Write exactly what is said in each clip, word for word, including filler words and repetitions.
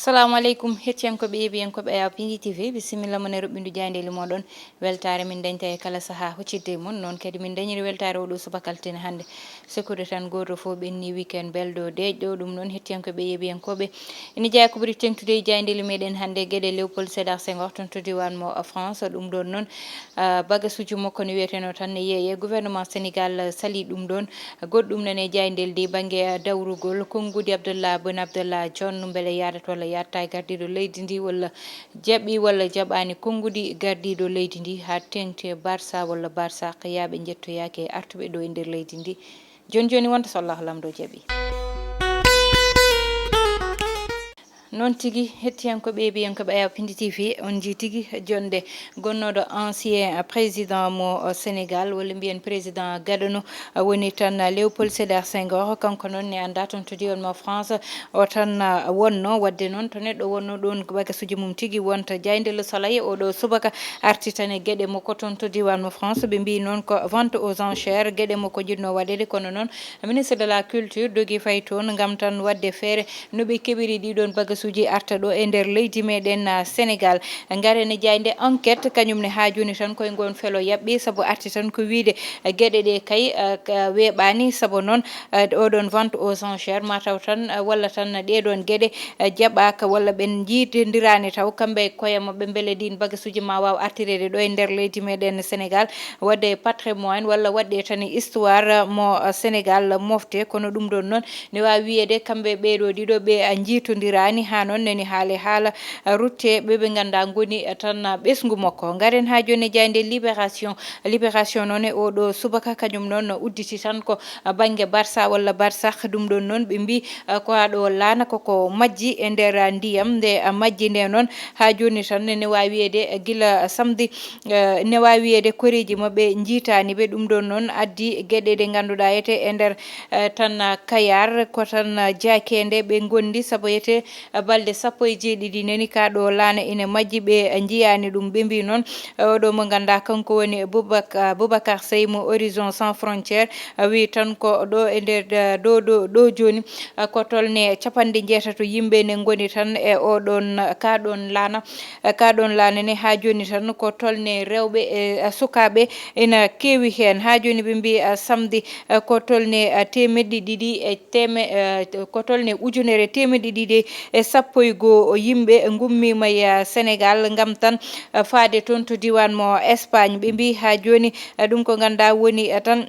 Assalamu aleykum, hettiyankoɓe, yeeɓiyankoɓe Ayaw Pindi T V, bisimilla mon e roɓɓindu jaayndeeli moɗon. Weltaare min dañta e kala sahaa huccitde e mon, noon kadi min dañiri weltaare oɗo subaka altine hannde. Sekude tan gooto fof ɓenni weekend belɗo deeƴɗo. Ɗum noon, hettiyankoɓe, yeeɓiyankoɓe, ene jeyaa ko ɓuri teŋtude e jaayndeeli meɗen hannde, geɗe Léopold Sédar Senghor toon to diiwaan mo France. Ɗum ɗoon noon, ah, bagasuuji makko no wiyeteno tan ne yeeye. Gouvernement Sénégal salii ɗum ɗoon. Goɗɗum nane jaayndeeli ɗi bannge, ah, dawrugol konngudi Abdallah Boun Abdallah Dionne, mbele yaadat walla yaatta e gardiiɗo leydi ndi, walla jaɓi walla jaɓaani konngudi gardiiɗo leydi ndi, haa teeŋti e Barça walla Barsaq, yaa ɓe njettoyaaki e artuɓe ɗo e nder leydi ndi. Jooni jooni wonta so Allahu Laamɗo jaɓi. Noon tigi, hettiyankoɓe, yeeɓiyankoɓe Ayaw Pindi T V, on njii tigi jonde gonnooɗo ancien président mo Sénégal, walla mbiyen président gadano, woni tan Léopold Sédar Senghor. Kanko noon ne anndaa toon to diiwaan mo France o tan wonno. Waɗde noon, to neɗɗo wonno ɗoon, bagasuuji mum tigi wonta jaaynde Le Soleil oɗo subaka arti tan e geɗe makko toon to diiwaan mo France. Ɓe mbii noon ko vente aux enchères geɗe makko njiɗno waɗeede, kono noon ministre de la culture dogi fayi toon ngam tan waɗde feere no ɓe keɓiri ɗiɗon bagasuuji arta ɗo e nder leydi meɗen, ah, Sénégal. Ngaren e jaaynde Enquête, kañum ne haa jooni tan koye ngoon felo yaɓɓi, sabu arti tan ko wiyde, eh, geɗe ɗe kay, eh, ka weeɓaani, sabu noon, eh, oɗon vente aux enchères mataw tan, eh, walla tan ɗeɗon geɗe, eh, jaɓaaka walla ɓen njiidondiraani taw kamɓe e koye maɓɓe mbele ɗin bagasuuji ma waaw artireede ɗo e nder leydi meɗen Sénégal, waɗde patrimoine walla waɗde tan histoire mo, eh, Sénégal mofte. Kono ɗum ɗon noon ne waawi wiyeede kamɓe ɓeeɗo ɗiɗo ɓe, eh, njiitondiraani, haa noon nani haale haala, eh, rutte ɓe ɓe nganndaa ngoni, eh, tan, eh, ɓesngu makko. Ngaren haa jooni e jaaynde Libération. Libération noon e oɗo subaka kañum noon no udditi tan ko, eh, bannge Barça walla Barsaq. Ɗum ɗon noon ɓe mbii, eh, ko haa ɗo laana koko majji e nder, eh, ndiyam. Nde, eh, majji nde noon haa jooni tan ne waawi wiyeede, eh, gila samedi, eh, ne waawi wiyeede koreeji maɓɓe njiitaani ɓe. Ɗum ɗon noon addi geɗe ɗe ngannduɗaa ete e nder, eh, tan, ah, Kayar, ko tan, ah, jaakeende ɓe ngondi, sabu ete, ah, balɗe sappo e jeeɗiɗi nani ka ɗo laana ina majji, ɓe, ah, njiyaani ɗum. Ɓe mbii noon, eh, oɗo mo ngannduɗaa kanko woni Boubac-, ah, Boubacar Seye mo Horizon Sans Frontières, ah, wii tan ko ɗo e nder, ah, ɗo, ɗo, ɗo jooni, ah, ko tolne capanɗe njeetato yimɓe ne ngoni tan e oɗon, ka ɗon laana, ka ɗon laana ne. Haa jooni tan ko tolne rewɓe e, eh, sukaaɓe ina keewi heen. Haa jooni ɓe mbii, eh, samedi, eh, ko tolne, eh, teemedde ɗiɗi e teeme-, eh, ko tolne ujunere teemedde ɗiɗi e sappo e goo yimɓe ngummiima e, eh, Sénégal ngam tan, eh, faade toon to diiwaan mo Espagne. Ɓe mbii haa jooni, eh, ɗum ko ngannduɗaa woni, eh, tan,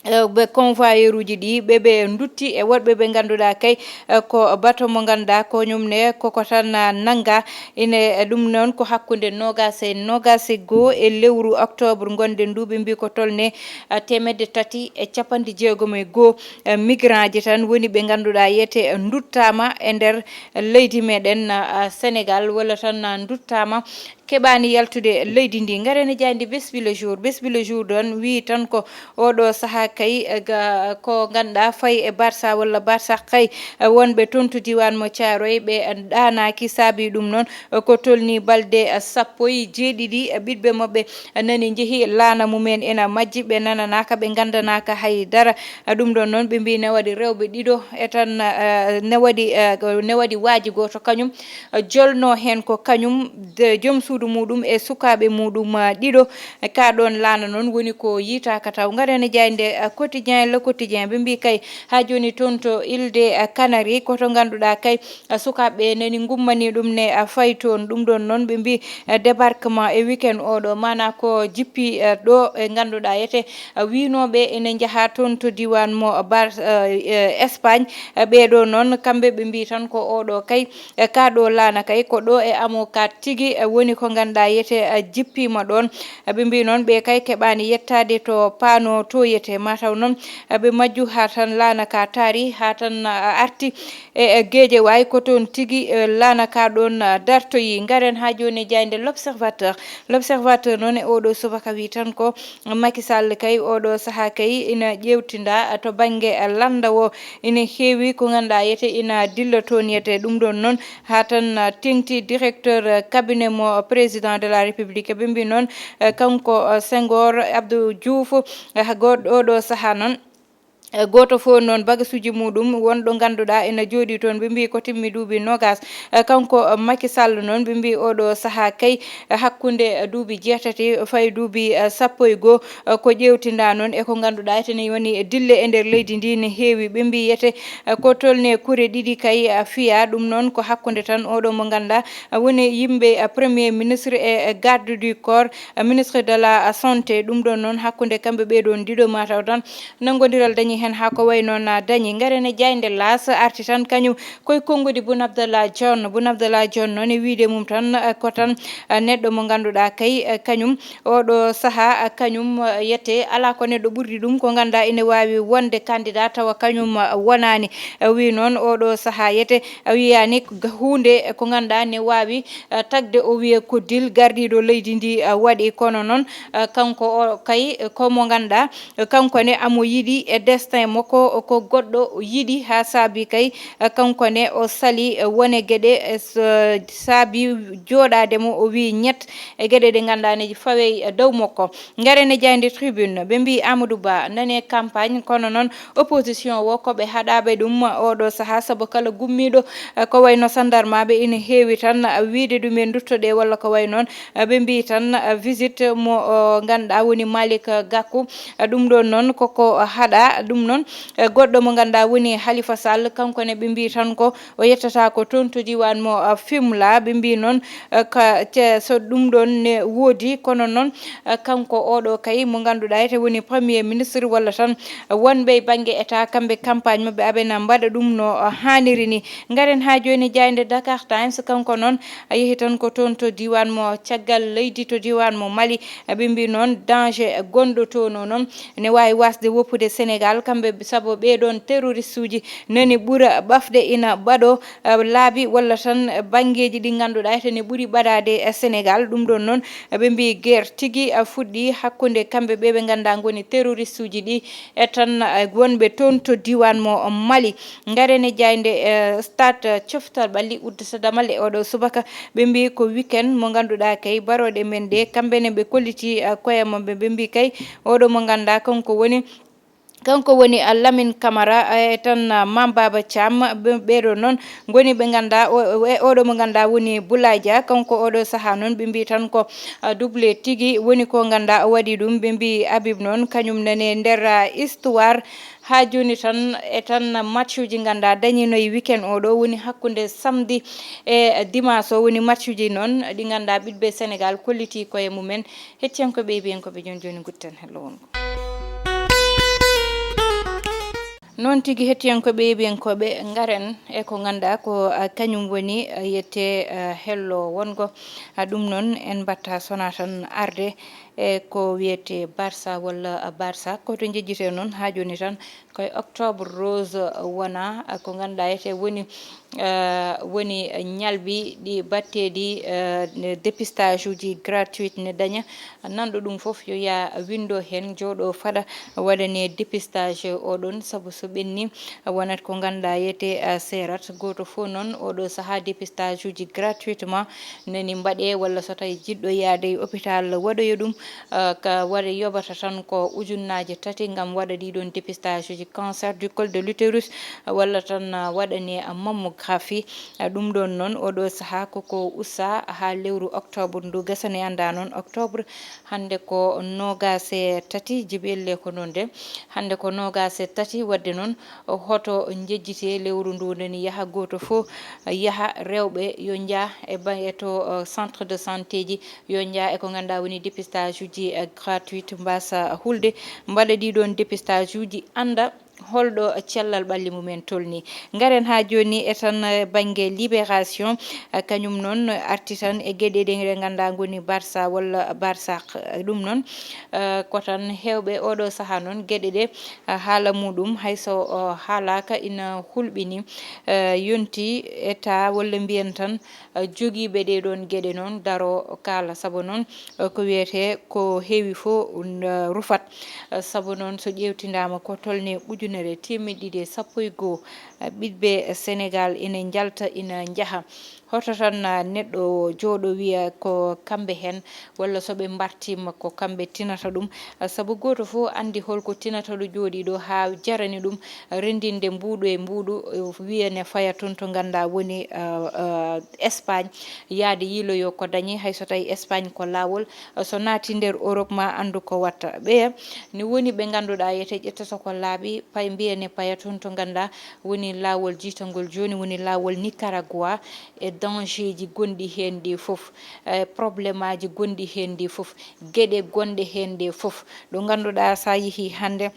eh, ɓe convoyeur uji ɗi, ɓe ɓe ndutti e woɗɓe ɓe ngannduɗaa kay, eh, ko bato mo ngannduɗaa ko ñum ne koko tan, ah, nannga. Ine, eh, ɗum noon ko hakkunde noogaas e noogaas e goo e lewru octobre ngonɗen ndu, ɓe mbii ko tolne, ah, teemedde tati e capanɗe jeegom e goo, eh, migrant ji tan woni ɓe ngannduɗaa yete, eh, nduttaama e nder leydi meɗen, ah, Sénégal, walla tan, ah, nduttaama keɓaani yaltude leydi ndi. Ngaren e jaaynde Besbi le Jour. Besbi le Jour ɗon wii tan ko oɗo sahaa kay, eh, ga, ko ngannduɗaa fayi e Barça walla Barsaq kay, eh, wonɓe toon to diiwaan mo Caaroy, ɓe, eh, ɗaanaaki, saabi ɗum noon, eh, ko tolni balɗe, eh, sappo e jeeɗiɗi, eh, ɓiɗɓe maɓɓe, eh, nani njehi laana mumen ena majji, ɓe nananaaka, ɓe nganndanaaka hay dara. Eh, ɗum ɗon noon ɓe mbii ne waɗi rewɓe ɗiɗo e tan, eh, ne waɗi, eh, ne waɗi waaji gooto kañum, eh, jolno heen ko kañum, de, joom suudu muɗum e sukaaɓe muɗum, ah, ɗiɗo. Ka ɗon laana noon woni ko yitaaka taw. Ngaren e jaaynde, ah, Quotidien, Le Quotidien. Ɓe mbii kay haa jooni toon to Île des, ah, Canaries, ko to ngannduɗaa kay, ah, sukaaɓe nani ngummani ɗum ne, ah, fayi toon. Ɗum ɗon noon ɓe mbii, ah, débarquement e weekend oɗo, maanaa ko jippi, ah, ɗo e ngannduɗaa yete, ah, wiinooɓe ene njaha toon to diiwaan mo Bar-, ah, eh, Espagne. Ah, ɓeeɗo noon kamɓe ɓe mbii tan ko oɗo kay, e ka ɗo laana kay, ko ɗo e Amokat tigi, e woni ko ngannduɗaa yete, e jippiima ɗoon. E ɓe mbii noon, ɓe kay keɓaani yettaade to paano to yete. Mataw noon, e ɓe majju haa tan laana ka taari, haa tan, a, arti e, e Geejawaay, ko toon tigi, e, laana ka ɗoon, a, dartoyi. Ngaren haa jooni e jaaynde L'Observateur. L'Observateur noon e oɗo subaka wii tan ko Macky Sall kay, oɗo sahaa kay, ina ƴeewtinda to bannge lannda o. Ina heewi ko ngannduɗaa yete ina dilla toon yete. Ɗum ɗoon noon, haa tan, ah, teeŋti directeur, ah, cabinet mo président de la République. Ɓe mbii noon, eh, kanko, ah, Senghor Abdou Diouf, eh, goɗɗo oɗo sahaa noon, E gooto fof noon bagasuuji muɗum wonɗo ngannduɗaa ina jooɗii toon, ɓe mbii ko timmi duuɓi noogaas. E kanko, e, Macky Sall noon, ɓe mbii oɗo sahaa kay, e, hakkunde, e, duuɓi jeetati fayi duuɓi, e, sappo e goo, e, ko ƴeewtindaa noon e ko ngannduɗaa ete ne woni dille e nder leydi ndi ne heewi. Ɓe mbii yete, e, ko tolni kure ɗiɗi kay, e, fiyaa ɗum noon ko hakkunde tan oɗo mo ngannduɗaa, e, woni yimɓe, e, premier ministre e, e, garde du corps, e, ministre de la santé. Ɗum ɗoon noon hakkunde kamɓe ɓee ɗoon ɗiɗo mataw tan nanngondiral dañi heen haa ko wayi noon, a, dañi. Ngaren e jaaynde Laas arti tan kañum koye konngudi Boun Abdallah Dionne. Boun Abdallah Dionne noon e wiyde mum tan, a, ko tan, a, neɗɗo mo ngannduɗaa kay, a, kañum oɗo sahaa, a, kañum, a, yette alaa ko neɗɗo ɓurdi ɗum ko ngannduɗaa ina waawi wonde candidat tawa kañum, a, wonaani. A, wiyi noon oɗo sahaa yette a wiyaani g-, huunde ko ngannduɗaa ne waawi, a, tagde o wiye ko dil gardiiɗo leydi ndi, a, waɗi. Kono noon, a, kanko o kay ko mo ngannduɗaa, a, kanko ne amo yiɗi e destin makko ko goɗɗo yiɗi haa saabi kay, a, kanko ne o sali, a, wone geɗe, a, s-, saabi jooɗaade mo o wiyi ñett e geɗe ɗe ngannduɗaa ne fawey, a, dow makko. Ngaren e jaaynde Tribune, ɓe mbii Amadou Ba nani e campagne, kono noon opposition o ko ɓe haɗaaɓe ɗum oɗo sahaa, sabu kala gummiiɗo, eh, ko wayno sandarmaaɓe ina heewi tan, eh, wiyde ɗum en nduttoɗe walla ko wayi noon, eh, ɓe mbii tan, eh, visite mo, oh, ngannduɗaa woni Malick Gakou, eh, ɗum ɗoon noon koko haɗaa, ɗum noon, eh, goɗɗo mo ngannduɗaa woni Khalifa Sall, kanko ne ɓe mbii tan ko o yettata ko toon to diiwaan mo, ah, Fimela. Ɓe mbii noon, ah, ka, ce-, so ɗum ɗoon ne woodi, kono noon, ah, kanko oɗo kay mo ngannduɗaa ete woni premier ministre walla tan, ah, wonɓe e bannge état, kamɓe campagne maɓɓe aɓena mbaɗa ɗum no, ah, haaniri ni. Ngaren haa jooni jaaynde Dakar Times, kanko noon, ah, yehi tan ko toon to diiwaan mo caggal leydi, to diiwaan mo Mali. Ah, ɓe mbii noon danger gonɗo toon o noon ne waawi waasde woppude Sénégal, kamɓe sabu ɓee ɗoon terroriste uji nani ɓura ɓafde ina ɓaɗo, eh, laabi walla tan, eh, banngeeji ɗi ngannduɗaa ete ne ɓuri ɓadaade e Sénégal. Ɗum ɗoon noon, eh, ɓe mbii guerre tigi, eh, fuɗɗii hakkunde kamɓe ɓe ɓe ngannduɗaa ngoni terroriste uji ɗi e tan, eh, wonɓe toon to diiwaan mo Mali. Ngaren e jaaynde, eh, Stade, eh, coftal ɓalli uddata damal e oɗo subaka. Ɓe mbii ko weekend mo ngannduɗaa kay barooɗe men ɗe kamɓe ne ɓe kollitii, eh, koye maɓɓe. Ɓe mbii kay oɗo mo ngannduɗaa kanko woni Kanko woni, ah, Lamine Camara, eh, e tan, ah, Mame Baba Thiam, ɓe, ɓeeɗo noon ngoni ɓe ngannduɗaa, o, o, e oɗo mo ngannduɗaa woni Boulaye Dia. Kanko oɗo sahaa noon ɓe mbii tan ko, ah, double tigi woni ko ngannduɗaa o waɗi ɗum. Ɓe mbii Habib noon kañum nani e nder, ah, histoire haa jooni tan e tan match uji ngannduɗaa dañinoyi weekend oɗo woni hakkunde samedi e dimanche o woni match uji noon ɗi ngannduɗaa ɓiɓɓe Sénégal kollitii koye mumen. Hettiyankooɓe e ɓiyankooɓe jooni jooni ngudditen hello wongo. Noon tigi hettiyankooɓe e ɓiyankooɓe ngaren e ko ngannduɗaa ko, ah, kañum woni, ah, yette, ah, hello wongo. Ah, ɗum noon en mbaɗta sona tan arde e ko wiyete Barça walla, ah, Barça. Ko to njejjitee noon haa jooni tan koye octobre rose wona, ah, ko ngannduɗaa ete woni, ah, woni ñalbi ɗi batteeɗi, ah, ne dépistage uji gratuite ne daña. Nanɗo ɗum fof yo yaa winndo heen, jooɗo faɗa waɗane dépistage o ɗon, sabu so ɓenni wonat ko ngannduɗaa yete, ah, seerat. Gooto fof noon oɗo sahaa dépistage uji gratuitement nani mbaɗe, walla so tawi jiɗɗo yaade e hôpital waɗoyo ɗum, ah, ka waɗa yoɓata tan ko ujunnaaje tati ngam waɗa ɗiɗon dépistage uji cancer du col de l'utérus, walla tan, ah, waɗane, ah, mammographie. Ah, ɗum ɗon noon oɗo sahaa koko usta haa lewru octobre ndu gasane annda noon octobre. Hannde ko noogaas e tati, jibi elle ko noon de. Hannde ko noogaas e tati, waɗde noon hoto njejjite lewru ndu nani yaha gooto fof, yaha rewɓe yo njah e ba-, e to, eh, centre de santé ji, yo njah e ko ngannduɗaa woni dépistage uji, eh, gratuite, mbasa hulde, mbaɗa ɗiɗon dépistage uji, annda holɗo cellal ɓalli mumen tolni. Ngaren haa jooni e tan, eh, bannge Libération, eh, kañum noon arti tan e geɗe ɗe ngannduɗaa ngoni Barça walla Barsaq. Ɗum noon, eh, ko tan heewɓe oɗo sahaa noon geɗe ɗe, eh, haala muɗum hay so, eh, haalaaka ina hulɓini, eh, yonti état walla mbiyen tan, eh, jogiiɓe ɗee ɗoon geɗe noon daro kaala, sabu noon, eh, ko wiyetee ko heewi fof, eh, rufat. Eh, sabu noon so ƴeewtindaama ko tolnii ujunere teemedde ɗiɗi e sappo e goo, Ɓiɓɓe Senegaal ina njalta, ina njaha. Hoto tan, ah, neɗɗo jooɗo wiya ko kamɓe heen, walla so ɓe mbartiima ko kamɓe tinata ɗum. Ah, sabu gooto fof anndi holko tinata ɗo jooɗii ɗo haa jarani ɗum renndinde mbuuɗu e mbuuɗu, eh, wiya ne faya toon to ngannduɗaa woni, ah, ah, Espagne, yahde yiiloyo ko dañi, hay so tawi Espagne ko laawol, ah, so naati nder Europe ma anndu ko watta. Ɓeya ne woni ɓe ngannduɗaa yete ƴettata ko laabi, pay mbiya ne paya toon to ngannduɗaa woni laawol jiitangol jooni, woni laawol Nicaragua e danger ji gonɗi heen ɗi fof, e problème aji gonɗi heen ɗi fof, geɗe gonɗe heen ɗe fof. Ɗo ngannduɗaa so a yehii hannde,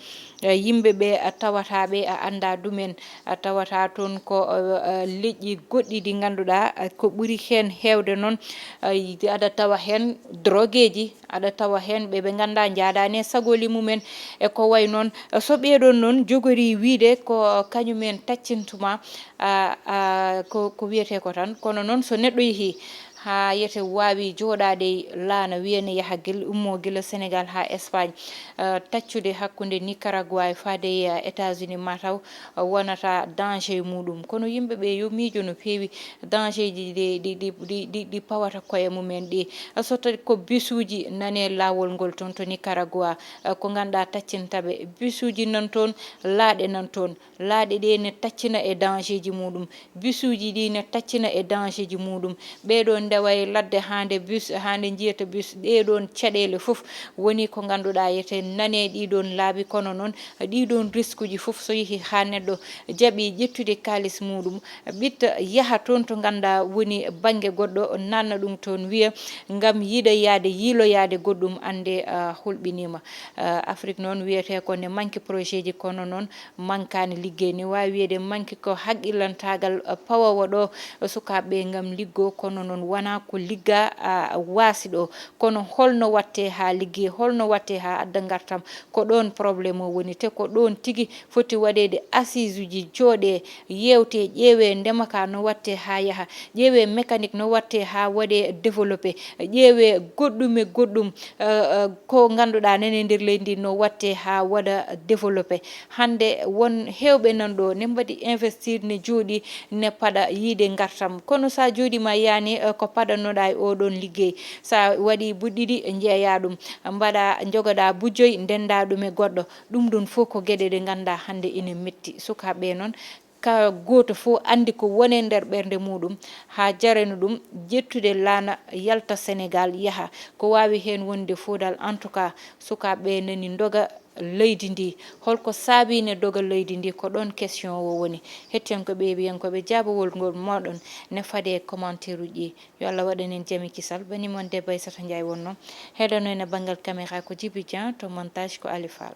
e yimɓe ɓe a tawata ɓe a anndaa ɗumen, a tawata toon ko, e, e, leƴƴi goɗɗi ɗi ngannduɗaa, e, ko ɓuri heen heewde noon, e, aɗa tawa heen drogueji, aɗa tawa heen ɓe ɓe ngannduɗaa njaadaani e sagoli mumen e ko wayi noon. So ɓee ɗoon noon jogorii wiyde ko kañumen taccintuma, a, a, ko, ko wiyetee ko tan. Kono noon so neɗɗo yehii haa yete waawi jooɗaade e laana, wiya ne yaha gil, ummoo gila Senegaal haa Espagne, a, taccude hakkunde Nicaragua e faade e, a, États-Unis, mataw, a, wonata danger e muuɗum. Kono yimɓe ɓe yo miijo no feewi danger ji ɗi, ɗi, ɗi, ɗi, ɗi, ɗi pawata koye mumen ɗi. So tawi ko bisuuji nani e laawol ngol toon to Nicaragua, eh, ko ngannduɗaa taccinta ɓe. Bisuuji nan toon, laaɗe nan toon. Laaɗe ɗe ne taccina e danger ji muuɗum. Bisuuji ɗi ne taccina e danger ji muuɗum. Ɓee ɗoon ndewa e ladde haa nde bus, haa nde njiyata bus. Ɗee ɗoon caɗeele fof woni ko ngannduɗaa yete nane ɗii ɗoon laabi, kono noon ɗii ɗoon risque ji fof so yehii haa neɗɗo jaɓi ƴettude kaalis muuɗum, ɓitta yaha toon to ngannduɗaa woni bannge goɗɗo, nanna ɗum toon wiya ngam yiɗa yahde yiiloyaade goɗɗum, annde, ah, hulɓiniima. Ah, Afrik noon wiyetee ko ne manque projet ji, kono noon mankaani liggey. Ne waawi wiyeede manque ko haqqillantaagal, ah, pawowo ɗo sukaaɓe ɓe ngam liggoo, kono noon wonaa ko liggaa, ah, waasi ɗo. Kono holno waɗtee haa liggey, holno waɗtee haa adda ngartam? Ko ɗoon problème o woni, te ko ɗoon tigi foti waɗeede assises uji, jooɗee, yeewtee, ƴeewee ndema ka no waɗtee haa yaha, ƴeewee mécanique no waɗtee haa waɗee développé, ƴeewee goɗɗum e goɗɗum, eh, eh, ko ngannduɗaa nene nder leydi ndi no waɗtee haa waɗa développé. Hannde won heewɓe nan ɗo ne mbaɗi investir, ne jooɗi, ne paɗa yiide ngartam. Kono so a jooɗiima yaani, eh, ko paɗannoɗaa e oo ɗoon liggey. So a waɗi buɗɗiɗi, njeeyaa ɗum. Mbaɗa, njogoɗaa bujoy, ndenndaa ɗum e goɗɗo. Ɗum ɗoon fof ko geɗe ɗe ngannduɗaa hannde ine metti. Sukaaɓe noon, ka gooto fof anndi ko woni e nder ɓernde muuɗum, haa jarani ɗum ƴettude laana, yalta Senegaal, yaha. Ko waawi heen wonde fof dal, en tout cas, sukaaɓe nani ndoga leydi ndi. Holko saabii ne doga leydi ndi? Ko ɗoon question o woni. Hettiyankooɓe, yeeɓiyankooɓe, jaabawol ngol mooɗon ne faade e commentaire uji ɗi. Yo Allah waɗan en jam e kisal. Banndi mon debbo Aissata Ndiaye wonnoo. Heɗanoo en e banngal caméra ko Djiby Dieng, to montage ko Ali Fall.